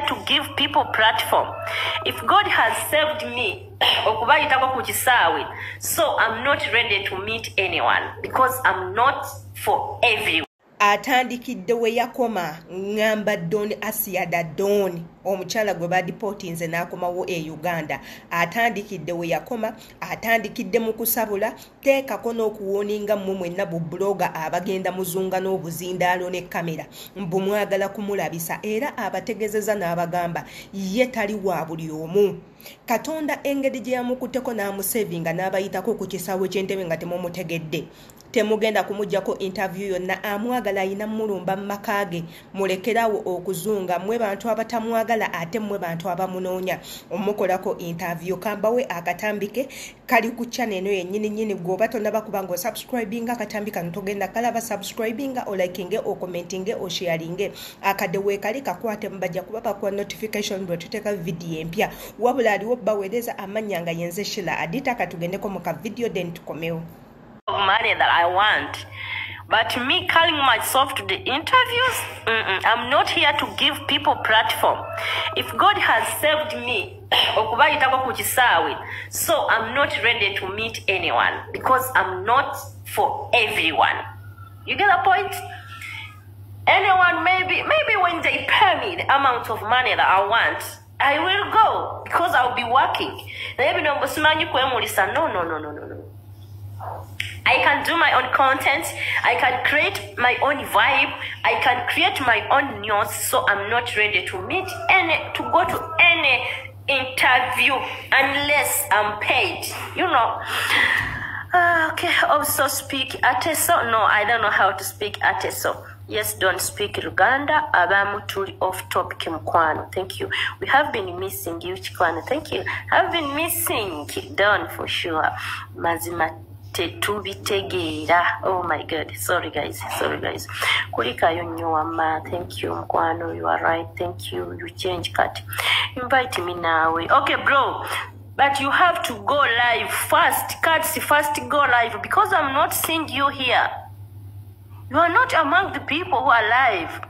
To give people platform. If God has saved me okubayitako ku kisaawe, so I'm not ready to meet anyone because I'm not for everyone. Atandikidde we yakoma, ŋŋamba Don Asia da Don, omukyala gwe badipootinze n'akomawo e Uganda. Atandikidde we yakoma, atandikidde mu kusabula, teekako n'okuwooninga mmwe mwenna bu blogger abagenda muzunga n'obuzindaalo ne kamera mbu mwagala kumulabisa. Era abategeezeza n'abagamba ye tali wa buli omu. Katonda engeri gye yamukutteko n'amusevinga n'abayitako ku kisaawe ky'entebe nga temumutegedde, temugenda kumuggyako interview yonna. Amwagala ayina mulumba mu maka ge. Mulekerawo okuzunga mmwe bantu abatamwagala, ate mmwe bantu abamunoonya omukolako interview. Kambawe akatambike kali ku channel eno yennyini nnyini. Gw'oba tonnaba kuba ng'osubscribinga akatambi kano togenda kalaba. Subscribinga, olikinge, okommentinge, osharinge. Akadde weekali kakwate, bajja kuba bakuwa notification bwe tuteeka vidiyo empya. Wabula aliwo baweereza amannya nga yenze Shila Adita. Katugendeko mu ka video then tukomewo. Money that I want. But me calling myself to the interviews, I'm not here to give people platform. If God has saved me okubayitako ku kisaawe, so I'm not ready to meet anyone because I'm not for everyone. You get the point? Anyone, maybe when they pay me the amount of money that I want, I will go because I'll be working. Naye bino mbu simanyi kwemulisa. No, no, no, no, no, no. I can do my own content. I can create my own vibe. I can create my own news. So I'm not ready to meet any, to go to any interview unless I'm paid. Okay, also speak Ateso. No, I don't know how to speak Ateso. Yes, don't speak Luganda. Abamu tuli off topic mukwano. Thank you. We have been missing you, Chikwano. Thank you. Have been missing Don for sure. Mazima tetubitegeera. Oh my God. Sorry guys. Sorry guys. Kulikayo nnyo wamma. Thank you mukwano. You are right. Thank you. You change cut. Invite me nawe. Okay bro. But you have to go live first. Cuts first go live because I'm not seeing you here. You are not among the people who are live.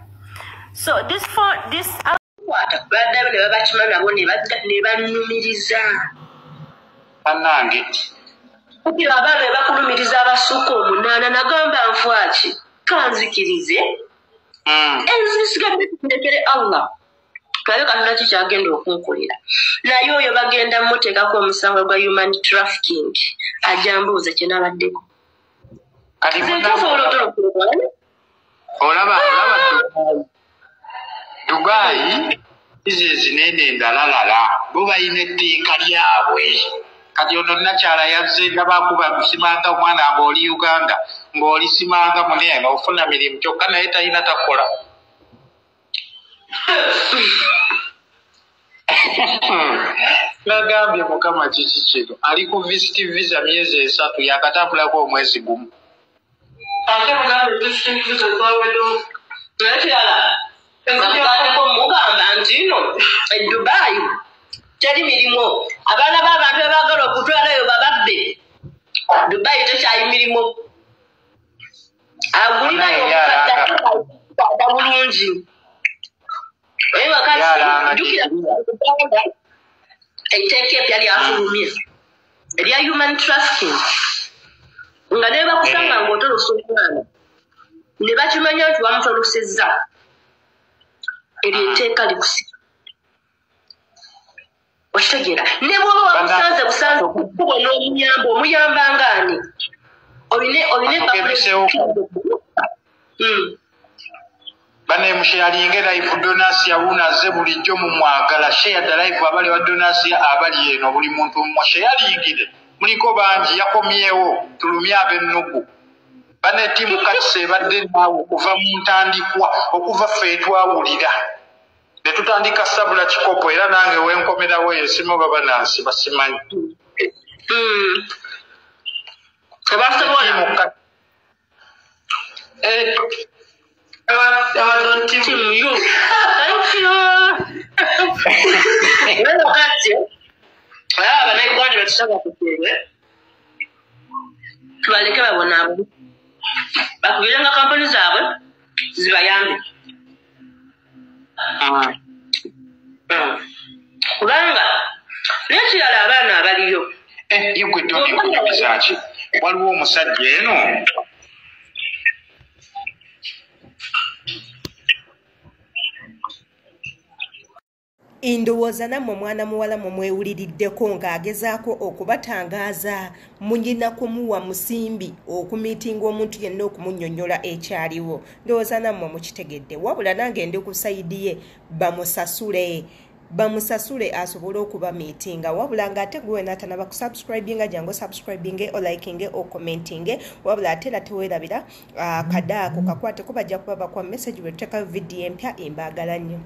So this phone, this Baddayo ne babakima nabo ne bannumiriza. Bannange. Kugira abaana be bakulumiriza abasukka 8, nagamba nfwaki kanzikirize. Enzisigadde ndekere Allah. Tulabe Katonda ki kyagenda okunkolera. Naye oyo bagenda mmuteekako omusango gwa human trafficking. Ajja mbuuze kye nabaddeko. Kati Nze nsobola otoloka. Olaba Dubai izi ezinene endalalala bo balina etteeka lyabwe. Kati ono nakyala yazze nabakuba kusimanga omwana ng'oli Uganda ng'oli simanga munene ofuna mirimu kyokka naye talina takola. Nagambye Mukama kiki kino, ali ku visit visa myezi 3 yakatambulako omwezi gumu. Ate mugambe visiting visa zaweddewo. Naye kirala, namugambako mugamba nti nno e Dubai teri mirimu. Abaana b'abantu be baagala okutwalayo bababbe. Dubai tekyali mirimu. Agulirayo omukadde ate bulungi. Naye wakati jjukira Uganda etteeka epya lyafulumye erya human trafficking nga ne bakusanga ng'otolosa omwana ne bakimanya nti bamutolosezza, eryo etteeka likusiba. Okitegeera? Ne bw'oba wamusanze busanze ku kkubo n'omuyamba, omuyamba ng'ani? Olina Atugezeseeko. Bane musharinge live Donasia wunaze bulijjo mumwagala. Share the live abali wa Donasia abali eno buli muntu musharingire. Muliko bangi yakomyewo tulumya ab'ennugu. Bane timu katse badde naawe okuva mu ntandikwa okuva ffe twawulira. Ne tutandika sabula kikopo era nange wenkomerawo esimu baba nansi basimanyi. Tebasobola. Team you. Thank you. Wano kati, abannayuganda betusaba kuteebwe, tubaleke babonaabone. Bakubirenga kampuni zaabwe zibayambe. N'ekirala, abaana abaliyo. Ye gwe Doni, nkunyumiza ki? Waliwo omusajja eno. Ndowooza nammwe mwana muwala mumwewuliriddeko ng'agezaako okubatangaaza. Munyina kumuwa musimbi okumiitinga omuntu yenna okumunnyonnyola ekyaliwo. Ndowooza nammwe mukitegedde. Wabula nange ndi ku side ye, bamusasule, bamusasule asobole okuba miitinga. Wabula ng'ate gwe wena atanaba kusubscribinga, jangu subscribinge, olikinge, ocommentinge. Wabula ate era teweerabira kadaako kakwateko, bajja kuba bakwa message bwe tuteekayo vidiyo empya. Embaagala nnyo.